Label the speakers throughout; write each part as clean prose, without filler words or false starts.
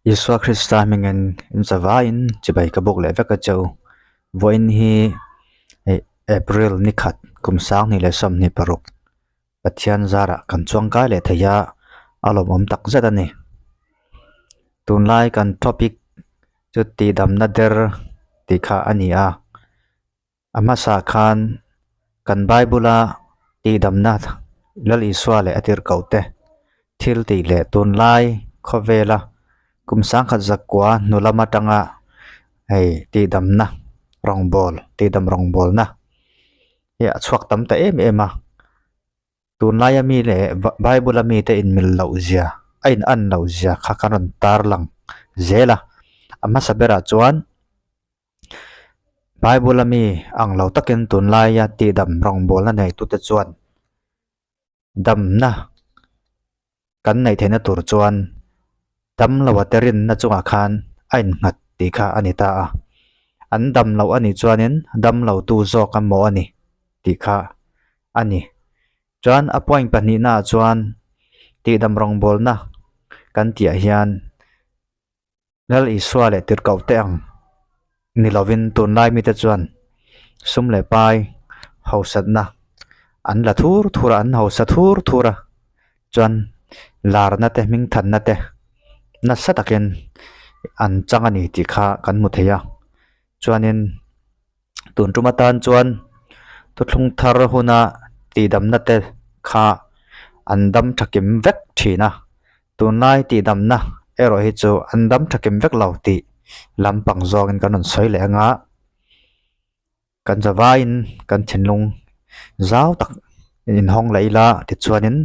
Speaker 1: Isua Krista hmingin in zavaiin chibai ka bawk leh vek a che u. Vawiin hi eh April ni khat kum sanghnih leh 26 Pathian zarah kan chuangkai leh thei a, a lawmawm tak zet a ni. Tunlai kan topic chu tihdamna der tih kha a ni a. A hmasa khan kan Bible-a tihdamna Lal Isua leh a tirhkoh te thil tih leh tunlai khawvela kum sangkhat zakua hnu lam atanga hei tihdamna rawngbâwl tihdam rawngbâwlna hi a chhuak tam ta em em a. Tunlaia mi leh Bible-a mite inmil loh zia a inan loh zia kha kan rawn tarlang zel a. A hmasa berah chuan. Bible-a mi ang lo takin tunlaia tihdam rawngbawlna neitute chuan damna kan neih theihna tur chuan dam loa te rinna chungah khan a innghat tih kha a ni ta a. An dam loh a nih chuanin dam lotu zawk a maw a ni tih kha a ni. Chuan a point pahnihnaah chuan tihdam rawngbawlna kan tihah hian. Lal Isua leh tirhkoh te ang ni lovin tunlai mite chuan sum leh pai hausatna an la thur thur a, an hausa thur thur a, chuan larna te hmingthanna te nasa takin an chang a ni tih kha kan hmu thei a, chuanin tun tum atan chuan thuthlung thar huna tihdamna te kha an dam thakim vek thin a. Tunlai tihdamna erawh hi chu an dam thakim vek lo tih lampang zawngin kan rawn sawi leh anga kan zavaiin kan thinlung zau tak inhawng leh ila tichuanin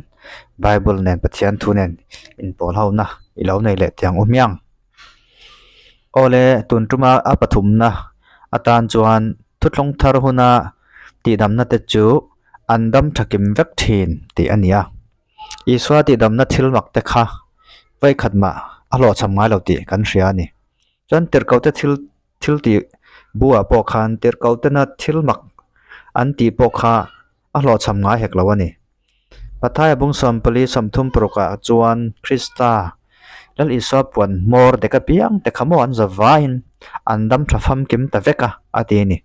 Speaker 1: Bible nen Pathian thu nen inpawl ho na i lo nei leh tih ang u hmiang. Awle tun tuma a pathumna atan chuan thuthlung thar huna tihdamna te chu an dam thakim vek thin tih a ni a. Isua tihdamna thil mak te kha vawikhat mah a hlawhchham ngai lo tih kan hria a ni. Chuan tirhkohte thil thil tih buah pawh khan tirhkohtena thil mak an tih pawh kha a hlawhchham ngai hek lo a ni. Mathaia bung 44 36 ah chuan Krista Lal Isua puan hmawr dek apiang te kha maw an zavaiin an dam tha famkim ta vek a a ti a ni.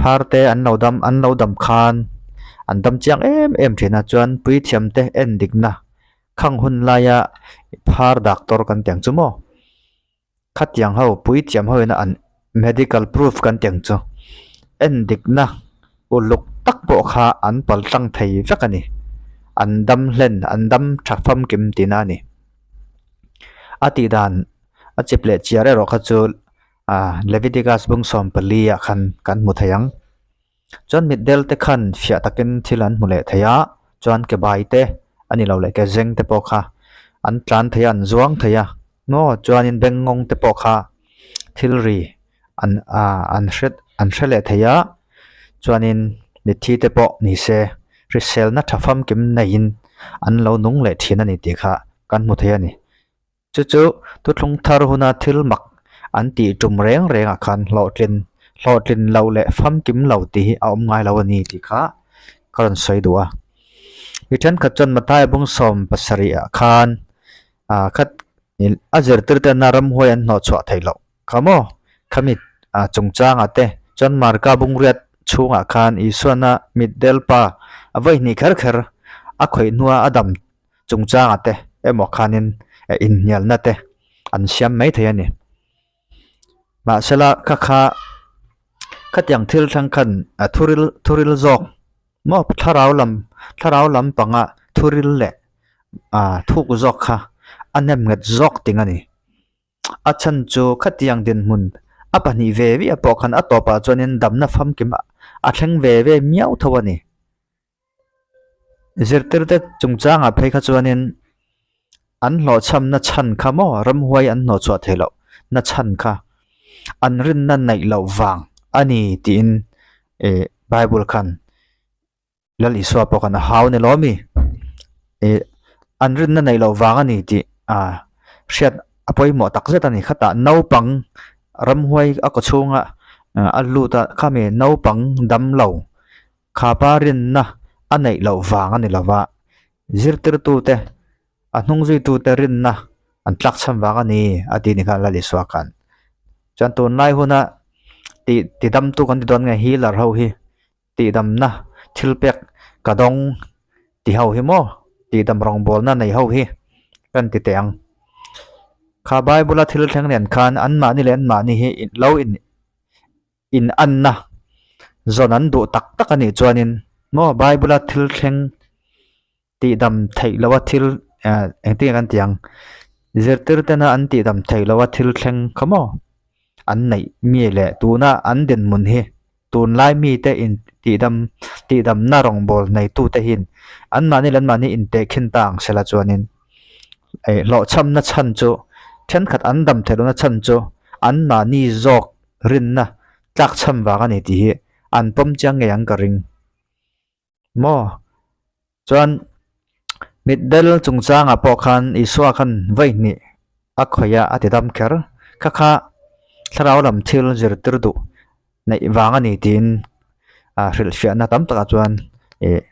Speaker 1: Phar te an lo dam an lo dam khan an dam chiang em em thin a chuan puithiam te en dikna khang hun laia phar doctor kan tih ang chu maw khatiang ho puithiam ho ina an medical proof kan tih ang chu en dikna uluk tak pawh kha an pal tlang thei vek a ni an dam hlen an dam tha famkim tihna a ni a tih dan a chip leh chiar erawh kha chu. Ah Leviticus bung 14 ah khan kan hmu thei ang. Chuan mitdel te khan fiah takin thil an hmu leh thei a, chuan ke bai te a ni lo leh ke zeng te pawh kha an tlan thei a, an zuang thei a maw chuanin bengngawng te pawh kha thil ri an ah an hre an hre leh thei a, chuanin mitthi te pawh ni se hriselna tha famkim neiin an lo nung leh thin a ni tih kha kan hmu thei a ni. Chu chu thuthlung thar huna thil mak an tih tum reng rengah khan hlawhtlin hlawhtlin lo leh famkim lo tih hi a awm ngai lo a ni tih kha ka rawn sawi duh a. Mi thenkhat chuan Mathaia bung 70 ah khan ah khat a zirtir te na ramhuai an hnawhchhuah theih loh kha maw khami ah chungchangah te chuan Marka bung riat chhungah khan Isuana mitdel pa a vawihnih kher kher a khawih hnua a dam chungchanga te emaw khanin inhnialna te an siam mai thei a ni. Mahsela kha kha khatiang thil thleng khan a thuril thuril zawk maw thlarau lam thlarau lampanga thuril leh ah thuk zawk kha a nem nghet zawk ting a ni. A chhan chu khatiang dinhmun a pahnih ve ve pawh khan a tawpah chuanin damna famkim a thleng ve ve miau tho a ni. Zirtirte chungchangah phei kha chuanin an hlawhchhamna chhan kha maw ramhuai an hnawhchhuah theih loh na chhan kha an rinna neih loh vang a ni tiin ih bible khan Lal Isua pawh khan a hau ni lo ami ih an rinna neih loh vang a ni tih ah hriat a pawimawh tak zet a ni khatah naupang ramhuai a kaw chhunga a lut a khami naupang damlo. Khapa rinna a neih loh vang a ni lova, zirtirtute, a hnungzuitute rinna An tlak chhan vang a ni a ti ni kha Lal Isua khan. Chuan tunlai huna tih tidamtu kan ti dawn nge healer ho hi tihdamna thil pek ka dawng ti ho hi maw tihdam rawngbawlna nei ho hi kan ti teh ang. Kha Bible a thil thleng nen khan anmahni leh anmahni hi lo in in anna zawn an duh tak tak a nih chuanin maw Bible a thil thleng tihdam theih loha thil eh engtin nge kan tih ang zirtir tena an tihdam theih loha thil thleng kha maw an neih mi leh tuna an dinhmun hi tunlai mite in tihdam tihdamna rawngbâwl neitute hian anmahni leh anmahni intehkhin ta ang sela chuanin eh hlawhchhamna chhan chu thenkhat an dam theih lohna chhan chu anmahni zawk rinna tlakchham vang a ni tih hi an pawm chiang ngei ang ka ring. Maw? Chuan mitdel chungchangah pawh khan Isua khan vaihnih a khawih a, a ti dam kher. Kha kha thlarau lam thil zirtir duh neih vang a ni tiin ah hrilhfiahna tam takah chuan ih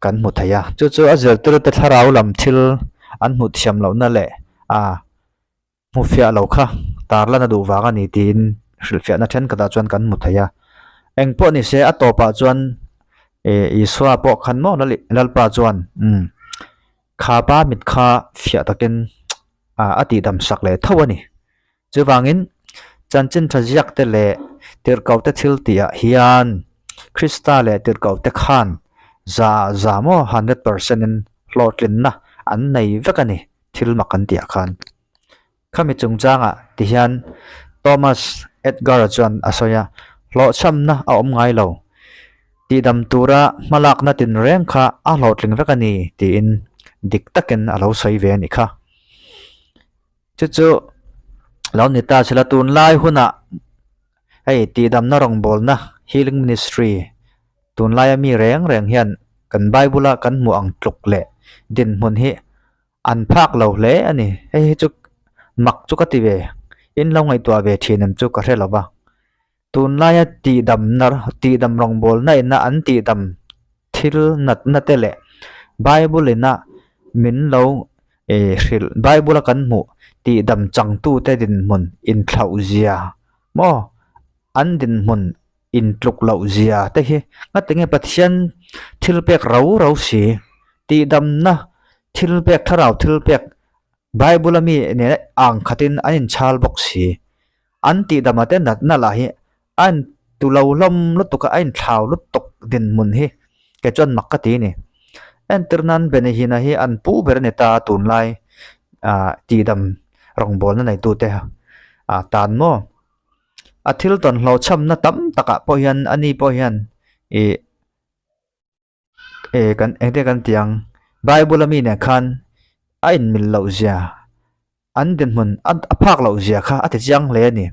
Speaker 1: kan hmu thei a. Chu chu a zirtirte thlarau lam thil an hmuh thiam lohna leh ah Hmufiah lo kha tarlan a duh vang a ni tiin hrilhfiahna thenkhatah chuan kan hmu thei a. Eng pawh ni se a tawpah chuan eh Isua pawh khan maw Lalpa chuan umm kha pa mit kha fiah takin ah a tihdam sak leh tho a ni. Chuvangin chanchin tha ziak te leh tirhkoh te thil tih ah hian Krista leh tirhkoh te khan za za maw 100% in hlawhtlinna an nei vek a ni. Thil mak an tih ah khan khami chungchangah ti hian Thomas Edgar-a chuan a sawi a, hlawhchhamna a awm ngai lo. Tihdam tura hmalakna tinreng kha a hlawhtling vek a ni tiin dik takin a lo sawi ve a nih kha. Chu chu lo ni ta sela tunlai hunah hei tihdamna rawngbawlna Healing Ministry tunlaia mi reng reng hian kan Bible-a kan hmuh ang tluk leh dinhmun hi An phak lo hle a ni. Hei hi chu mak chu ka ti ve. In lo ngaihtuah ve thin em chu ka hre lo va. Tunlaia tihdamna tihdam rawngbawlna ina an tihdam thil natna te leh Bible ina min lo eh hrilh Bible a kan hmuh tihdam changtute dinhmun inthlauh zia maw an dinhmun intluk loh zia te hi ngatinge Pathian thil pek rau rau si tihdamna thil pek thlarau thil pek Bible a mi nena ang khatin an inchhal bawk si an tihdama te natna lah hi a in tu lo hlawm lutuk a a inthlau lutuk dinhmun hi kei chuan mak ka ti a ni entir nan Benihina hi an pu ber a ni ta a tunlai ah tihdam rawngbawlna neitute ah tan maw. A thil tawn hlawhchhamna tam takah pawh hian ani pawh hian ih eh kan engte kan tih ang bible ami nen khan a inmil loh zia an dinhmun a phak loh zia kha a ti chiang hle a ni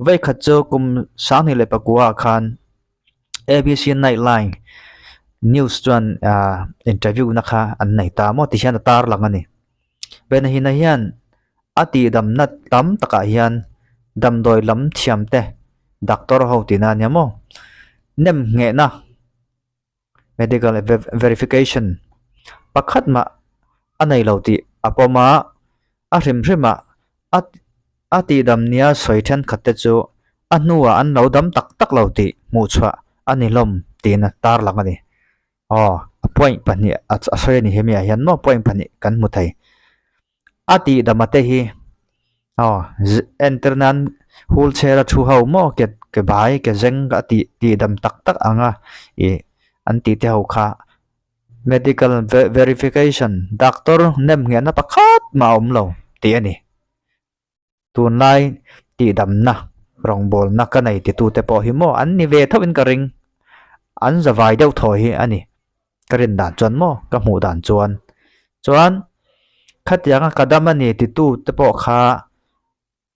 Speaker 1: vawikhat chu kum 2009 ah khan ABC nightline news chuan ah interview na kha an nei ta maw ti hian a tarlang a ni. Benahina hian a tihdamna tam takah hian damdawi lam thiam te doctor ho tihna a nia maw nem nghehna medical verification pakhat mah a nei lo tih a pawm a a hrim hrim ah a a tihdam nia sawi thenkhat te chu a hnuah an lo dam tak tak lo tih hmuhchhuah a ni hlawm tiin a tarlang a ni. Aw a point pahnih a a sawi a ni hemi ah hian maw point pahnih kan hmu thei a tih dama te hi aw entir nan wheelchair a thu ho maw ke ke bai ke zeng a tih tih dam tak tak ang a ih an tih te ho kha medical verification doctor nem nghehna pakhat mah a awm lo tih a ni. Tunlai tihdamna rawngbawlna ka nei titute pawh hi maw an ni ve tho in ka ring. An zavai deuh thaw hi a ni. Ka rin dan chuan maw ka hmuh dan chuan. Chuan khatianga ka dam a ni titute pawh kha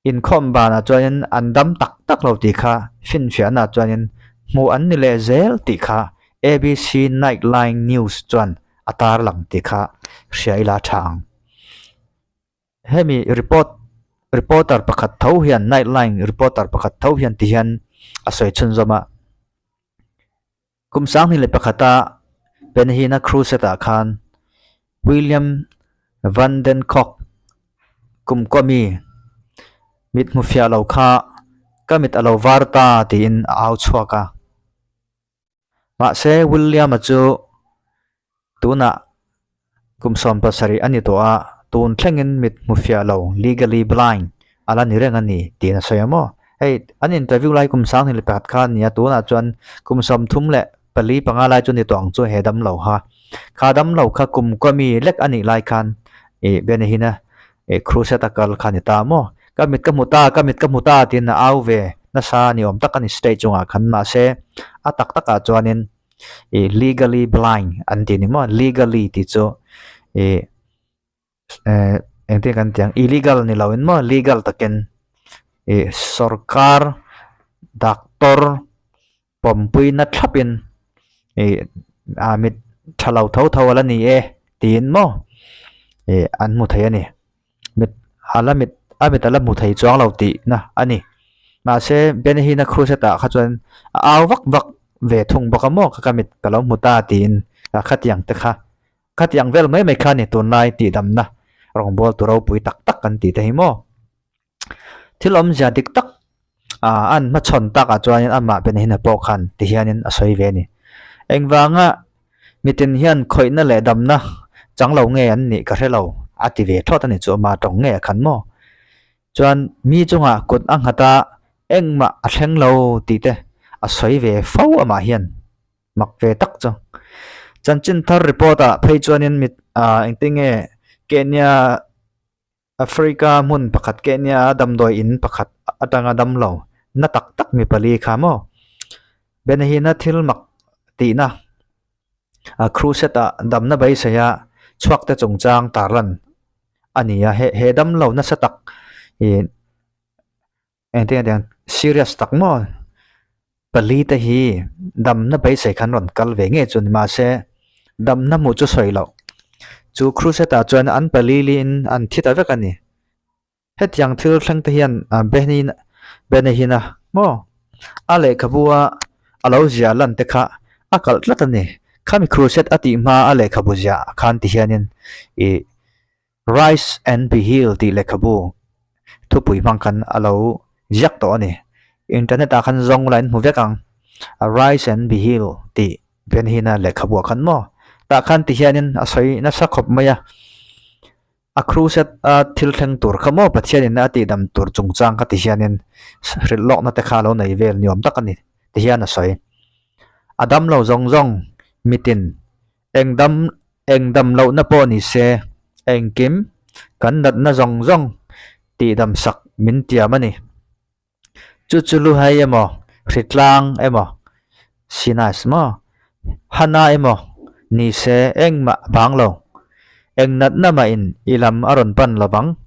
Speaker 1: inkhawm banah chuanin an dam tak tak lo tih kha finfiahnaah chuanin hmuh an ni leh zel tih kha ABC Nightline News chuan a tarlang tih kha hria ila tha ang. Hemi report reporter pakhat tho hian nightline reporter pakhat tho hian ti hian a sawi chhunzawm a. Kum 2001 a Benihina Crusade ah khan William Van Den Kok. Kum kaw mi mit hmu fiah lo kha ka mit a lo var ta tiin a au chhuak a. Mahse William-a chu tunah kum 70 a ni tawh a, tun thlengin mit hmu fiah lo, legally blind, a la ni reng a ni tiin a sawi a maw? Hei an interview lai kum 2001 kha a ni a, tunah chuan kum 34 panga lai chu ni tawh ang chu he damlo kha. Kha damlo kha kum kaw mi lek a nih lai khan ih Benny-hina ih crusade a kal kha a ni ta maw? Ka mit ka hmu ta, ka mit ka hmu ta tiin a au ve nasa ni awm tak a ni stage chungah khan mahse a tak takah chuanin ih legally blind an tih ni maw legally tih chu ih eh engtin kan tih ang illegal ni lo in maw legal takin ih sawrkar doctor pawmpui na thlap in ih ah mit tha lo tho tho a la ni e tiin maw ih an hmu thei a ni mit a la mit a mit a la hmu thei chuang lo tih na a ni mahse Benny-a crusade ah kha chuan a au vak vak ve thung bawk a maw ka mit ka lo hmu ta tiin khatiang te kha Khatiang vel mai mai kha ni tunlai tihdamna rawngbâwl tu ropui tak tak kan tih te hi maw? Thil awmzia dik tak ah an hmachhawn takah chuanin amah Benhina pawh khan ti hianin a sawi ve a ni. Engvanga mitin hian khawihna leh damna chang lo nge an nih ka hre lo a ti ve thawt a ni chu amah tawng nge a khan maw? Chuan mi chungah kut a nghat a engmah a thleng lo tih te a sawi ve fo amah hian. Mak ve tak chu. Chanchin thar report ah phei chuanin mit ah engtin nge Kenya Africa hmun pakhat Kenya a damdawi in pakhat atanga damlo na tak tak mi pali kha maw. Benahina thil mak tihna a crusade ah damna beisei a chhuak te chungchang tarlan a ni a he he damlo nasa tak ih Engtin a tiang serious tak maw? Pali te hi damna beisei khan rawn kal ve ngei chu ni mahse damna hmuh chu sawi loh. Chu crusade ah chuan an pali liin an thi ta vek a ni. Hetiang thil thleng te hian Benihina maw a lehkhabu a a lo ziah lan te kha a kalh tlat a ni. Khami crusade a tih hma a lehkhabu ziah khan ti hianin ih Rise and be healed tih lehkhabu thupui hmang khan a lo ziak tawh a ni. Internet ah khan zawng la in hmu vek ang. Rise and be healed tih Benhina lehkhabu ah khan maw? Tah khan ti hianin a sawi nasa khawp mai a. A crusade a thil thleng tur kha maw Pathianin a tihdam tur chungchang kha ti hianin hrilh lawkna te kha a lo nei vel ni awm tak a ni ti hian a sawi. A dam lo zawng zawng mitin Eng dam eng dam lohna pawh ni se, engkim kan natna zawng zawng tihdam sak min tiam a ni. Chu chu luhai emaw, hritlang emaw, sinus maw, hana emaw ni se engmah bang lo. Eng natna mahin i lam a rawn pan lo vang.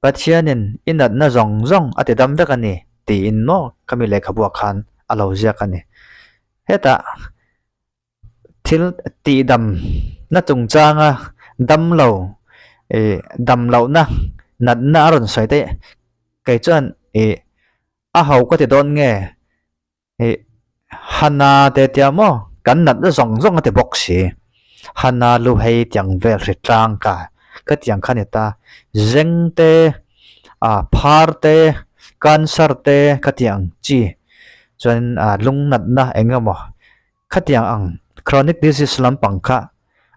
Speaker 1: Pathianin i natna zawng zawng a tidam vek a ni tiin maw khami lehkhabuah khan a lo ziak a ni. Hetah. Thil tihdam na chungchanga damlo ih dam lohna natna a rawn sawi te kei chuan ih a ho ka ti dawn nge ih hana te tia maw kan natna zawng zawng a ti bawk si hana lu hei tiang vel hri tlang ka ka tiang kha ni ta zeng te ah phar te cancer te ka tiang chi chuan ah lung natna eng emaw. Khatiang ang chronic disease lampang kha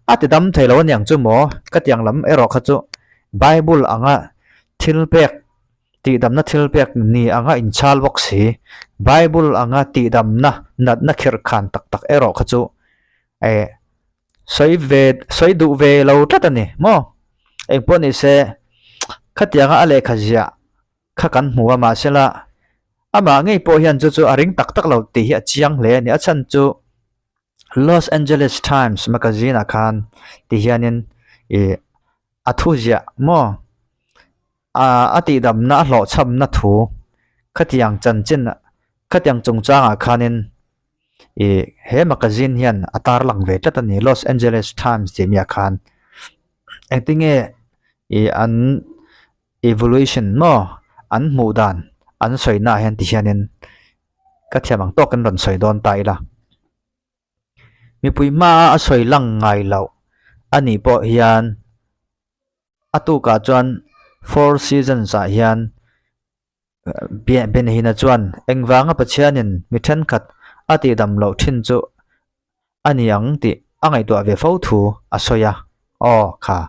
Speaker 1: a ti dam thei lo aniang chu maw? Khatiang lam erawh kha chu Bible anga thil pek tihdamna thil pek ni anga inchhal bawk si. Bible anga tihdamna natna khirh khan tak tak erawh kha chu eh sawi ve sawi duh ve lo tlat a ni maw? Engpawh ni se khatianga a lehkha ziah kha kan hmu a mahsela amah ngei pawh hian chu chu a ring tak tak lo tih hi a chiang hle a ni a chhan chu Los Angeles Times magazine ah khan ti hianin ih a thu ziah maw ah a tihdamna a hlawhchhamna thu khatiang chanchin khatiang chungchangah khanin ih he magazine hian a tarlang ve tlat a ni Los Angeles Times tih miah khan engtinge ih an. Evolution maw an hmuh dan an sawi naah hian ti hianin ka thiam ang tawkin rawn sawi dawn ta ila. Mipui hmaa a sawi lang ngai loh a nih pawh hian a tukah chuan Four Seasons ah hian Benhina chuan engvanga Pathianin mi thenkhat a tihdam loh thin chu a ni ang tih a ngaihtuah ve fo thu a sawi a. Aw kha.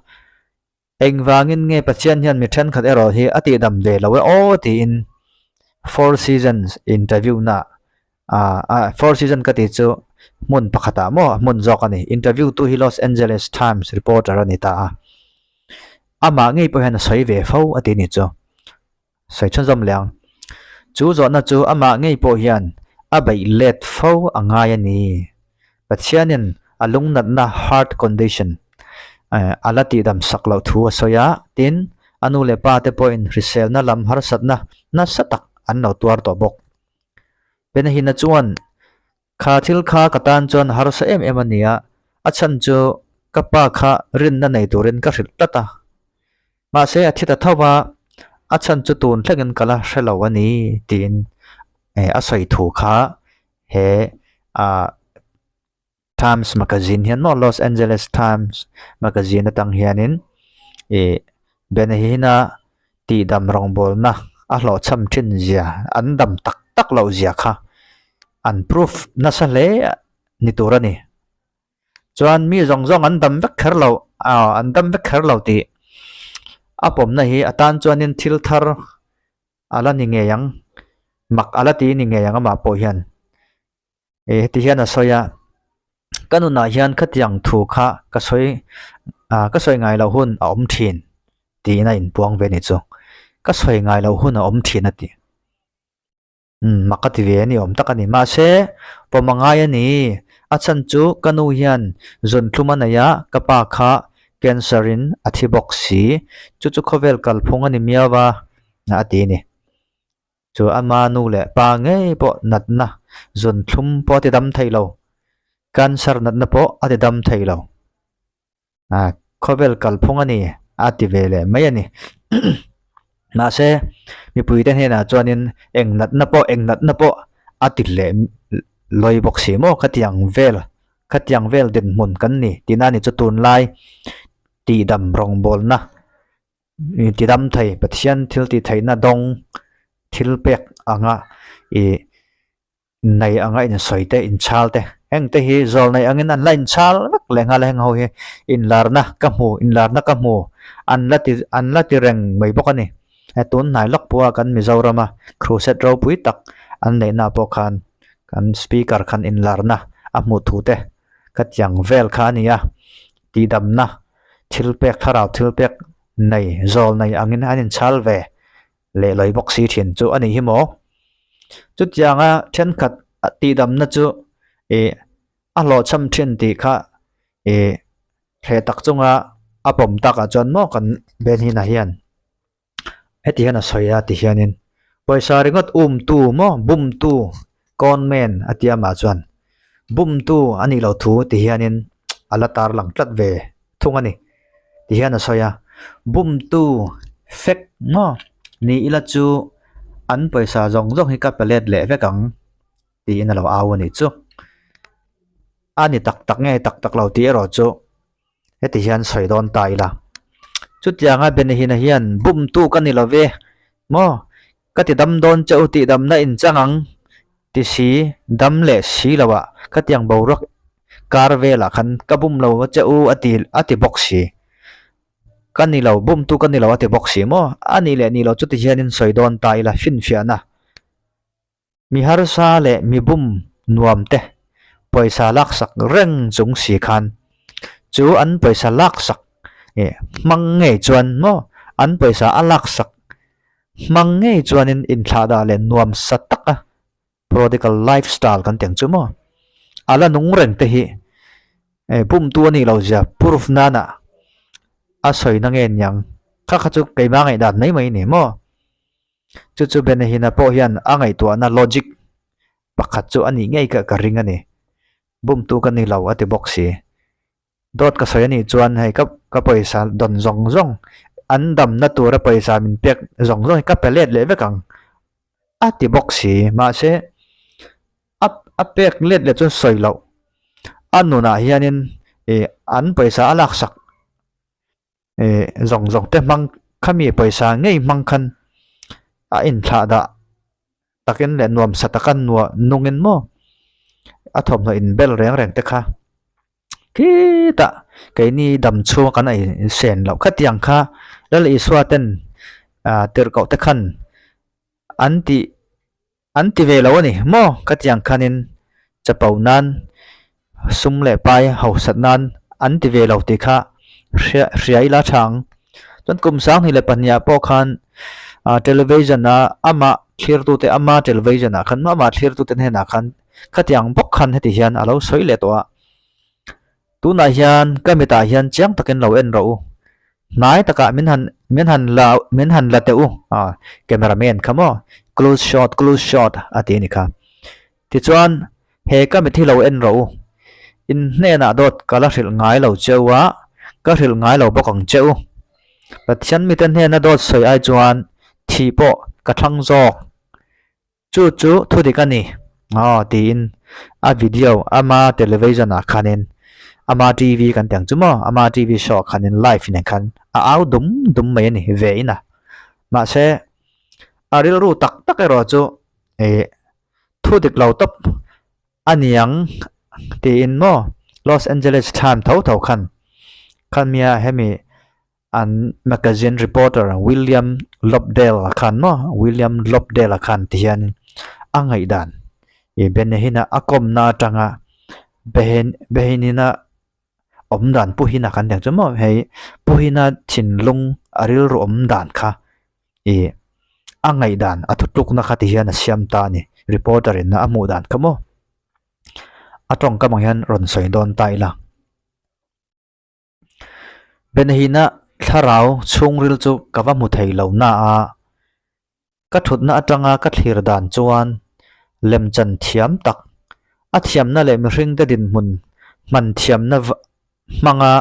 Speaker 1: Engvangin nge Pathian hian mi thenkhat erawh hi a tihdam ve lo e aw tiin Four Seasons interview na ah Four Seasons ka tih chu hmun pakhatah maw a hmun zawk a ni. Interview tu hi Los Angeles Times reporter a ni ta a. Amah ngei pawh hian a sawi ve fo a ti ni chu. Sawi chhunzawm leh ang. Chu zawhna chu amah ngei pawh hian a beih let fo a ngai a ni. Pathianin a lungnatna, heart condition, a la tihdam sak loh thu a sawi a, tin, a nu leh pa te pawhin hriselna lam harsatna nasa tak an lo tuar tawh bawk. Benahina chuan Kha thil kha ka tan chuan harsa em em a ni a, a chhan chu ka pa kha rinna nei turin ka hrilh tlat a. Mahse a thi ta tho va, a chhan chu tun thlengin ka la hre lo a ni tiin a sawi thu kha he ah Times Magazine hian maw Los Angeles Times Magazine atang hianin ih Benahina tihdam rawngbawlna a hlawhchham thin zia an dam tak tak loh zia kha an proof nasa hle ni tur a ni. Chuan mi zawng zawng an dam vek kher lo aw an dam vek kher lo tih a pawmna hi a tan chuanin thil thar a la ni ngei ang mak a la ti ni ngei ang amah pawh hian eh heti hian a sawi a ka nunah hian khatiang thu kha ka sawi ah ka sawi ngai loh hun a awm thin tiin a inpuang ve a ni chu ka sawi ngai loh hun a awm thin a ti. Umm mak ka ti ve a ni awm tak a ni. Mahse, pawm a ngai a ni. A chhan chu ka nu hian zun thlum a nei a, ka pa kha cancer in a thi bawk si. Chu chu khawvel kalphung a ni miau a, a ti a ni. Chu ama nu leh pa ngei pawh natna zun thlum pawh a ti dam thei lo. Cancer natna pawh a ti dam thei lo. A khawvel kalphung a ni a ti ve leh mai a ni. Mahse, mipuite hnenah chuanin eng natna pawh eng natna pawh a ti leh lawi bawk si maw khatiang vel khatiang vel dinhmun kan ni tihna a ni chu tunlai tihdam rawngbawlna tidam thei Pathian thil tih theihna dawng thil pek anga ih Nei anga insawi te, inchhal te, heng te hi zawl nei angin an la inchhal vek leh nghal a, heng ho hi inlarna ka hmu, inlarna ka hmu an la ti an la ti reng mai bawk a ni. He tun hnai lawk pawha kan Mizorama crusade ropui tak an neihna pawh khan kan speaker khan inlarna a hmuh thu te ka tiang vel kha a ni a, tihdamna thil pek thlarau thil pek nei zawl nei angin an inchhal ve leh lawi bawk si thin chu a ni hi maw? Chutianga thenkhat tihdamna chu ih a hlawhchham thin tih kha ih hreh tak chunga a pawm takah chuan maw kan Benhina hian heti hian a sawi a ti hianin pawisa ringawt umtu maw bumtu conman a tia mah chuan bumtu a nih loh thu ti hianin a la tarlang tlat ve thung a ni ti hian a sawi a bumtu fek maw ni ila chu an pawisa zawng zawng hi ka pe let leh vek ang tiin a lo au a nih chu a ni tak tak nge tak tak lo tih erawh chu heti hian sawi dawn ta ila chutianga Benihina hian bumtu ka ni lo ve maw Ka ti dam dawn che u tih damna in chang ang ti si dam leh si lo ah ka tiang boruak kar velah khan ka bum lo che u a ti a ti bawk si. Ka ni lo bum tu ka ni lo a ti bawk si maw? A nih leh nih lo chuti hianin sawi dawn ta ila finfiahna mi harsa leh mi bum nuam te pawisa laksak reng chung si khan chu an pawisa laksak hmang ngei chuan maw an pawisa a laksak Hmang ngei chuanin inthlahdah leh nuam sa taka prodigal lifestyle kan teng chu maw? A la nung reng te hi eh bumtu a nih loh zia proof nana a sawi na nge niang kha kha chu keimah ngaihdan mai mai ni maw? Chu chu Benahina pawh hian a ngaihtuahna logic pakhat chu a nih ngei ka ka ring a ni. Bumtu ka ni lo a ti bawk si. Dawt ka sawi a nih chuan hei ka ka pawisa dawn zawng zawng an damna tura pawisa min pek zawng zawng hi ka pe let leh vek ang a ti bawk si mahse a a pek let leh chuan sawi loh a nunah hianin ih an pawisa a laksak ih zawng zawng te hmang. Khami pawisa ngei hmang khan a inthlah dah takin leh nuamsa taka nuah nungin maw a thawmhnaw inbel reng reng te kha khitah keini dam chhunga kan ei sen loh khatiang kha Lal Isua ten ah tirhkoh te khan an tih an ti ve lo a ni maw khatiang khanin chapo nan sum leh pai hausat nan an ti ve lo tih kha hria hria ila tha ang. Chuan kum 2002 ah pawh khan ah television a amah thlirtute ama television ah khan amah thlirtute hnenah khan khatiang bawk khan heti hian a lo sawi leh tawh a. Tunah hian ka mitah hian chiang takin lo en rawh u. Hnai takah min han min han la min han la teh u ah camera man kha maw close shot close shot a ti a ni kha. Tichuan he ka mit hi lo en rawh u. In hnenah dawt ka la hrilh ngai lo che u a, ka hrilh ngai lo bawk ang che u. Pathian mite hnena dawt sawi ai chuan thih pawh ka thlang zawk. Chu chu thu dik a ni aw tiin a video ama television ah khanin ama TV kan ti ang chu maw ama TV show ah khanin live nen khan a au dum dum mai a ni ve in a mahse a rilru tak tak erawh chu ih thu dik lo tawp a niang tiin maw Los Angeles Times tho tho khan khan mia hemi An magazine reporter William Lobdell a khan maw, William Lobdell a khan ti hian a ngaihdan i Benihina a kawmna atanga Behen Behinina awm dan Puhina kan tiang chu maw hei Puhina thinlung a rilru awm dan kha i a ngaihdan a thutlukna kha ti hian a siam ta a ni reporter in a hmuh dan kha maw a tawngkam ang hian rawn sawi dawn ta ila. Benhina thlarau chhungril chu ka va hmu thei lo na a, ka thutna atanga ka thlir dan chuan lemchan thiam tak, a thiamna leh mihringte dinhmun hman thiamna hmanga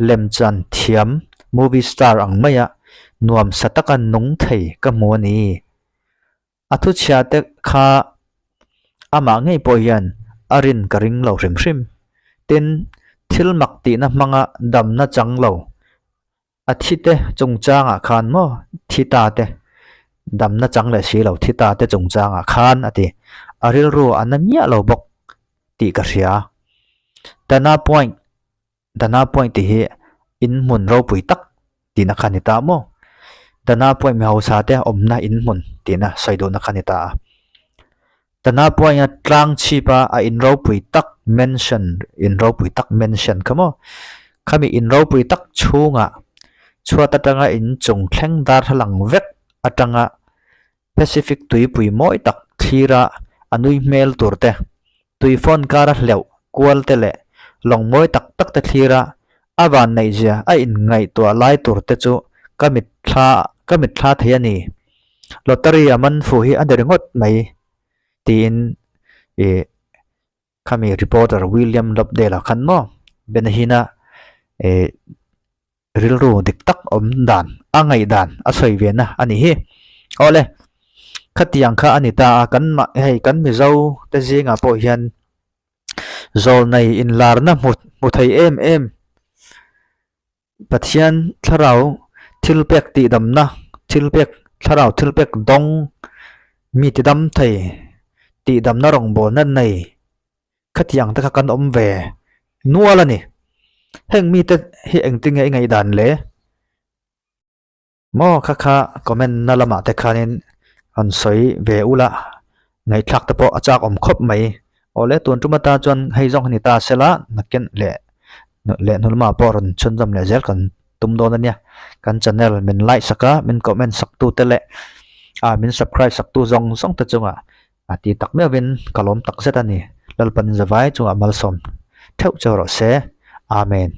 Speaker 1: lemchan thiam movie star ang maia nuamsa taka nung thei ka hmu a ni. A thuchhia te kha amah ngei pawh hian a rin ka ring lo hrim hrim. Tin, thil mak tihna hmanga damna chang lo a thi te chungchangah khan maw thi ta te, damna chang leh si lo thi ta te chungchangah khan a ti. A rilru a na miah lo bawk tih ka hria. Dana Point Dana Point tih hi in hmun ropui tak tihna kha a ni ta maw? Dana Point mi hausa te awmna in hmun tihna sawi duhna kha a ni ta a. Dana Point a tlang chhip a a in ropui tak mansion in ropui tak mansion kha maw? Khami in ropui tak chhungah chhuat atanga in chung thleng darthlalang vek atanga Pacific tuipui mawi tak thlira a nui hmel tur te, tui phone kara hleuh kual te leh lawng mawi tak tak te thlira a van neihzia a inngaihtuah lai tur te chu ka mitthla ka mitthla thei a ni. Lottery a man fu hi a ni ringawt mai tiin ih khami reporter William Lobdell-a khan maw Benahina ih Rilru dik tak awm dan, a ngaih dan a sawi ve na a nih hi. Awle, khatiang kha a ni ta a, kan mah hei kan Mizo te zingah pawh hian zawlnei inlarna hmu hmu thei em em Pathian thlarau thil pek tihdamna thil pek thlarau thil pek dawng mi tidam thei tihdamna rawngbawlna nei Khatiang te kha kan awm ve nual a ni. Heng mite hi engtin nge i ngaihdan le? Maw kha kha comment na lamah te khanin rawn sawi ve ula ngaihthlak te pawh a chak awm khawp mai. Awle tun tum ata chuan hei zawng hi ni ta sela nakin leh leh hnu lamah pawh rawn chhunzawm leh zel kan tum dawn a nia. Kan channel min like sak a min comment sak tu te leh ah min subscribe sak tu zawng zawng te chungah A ti tak meuhin ka lawm tak zet a ni. Lalpan zavai chungah malsawm theuh cheu rawh se. Amen.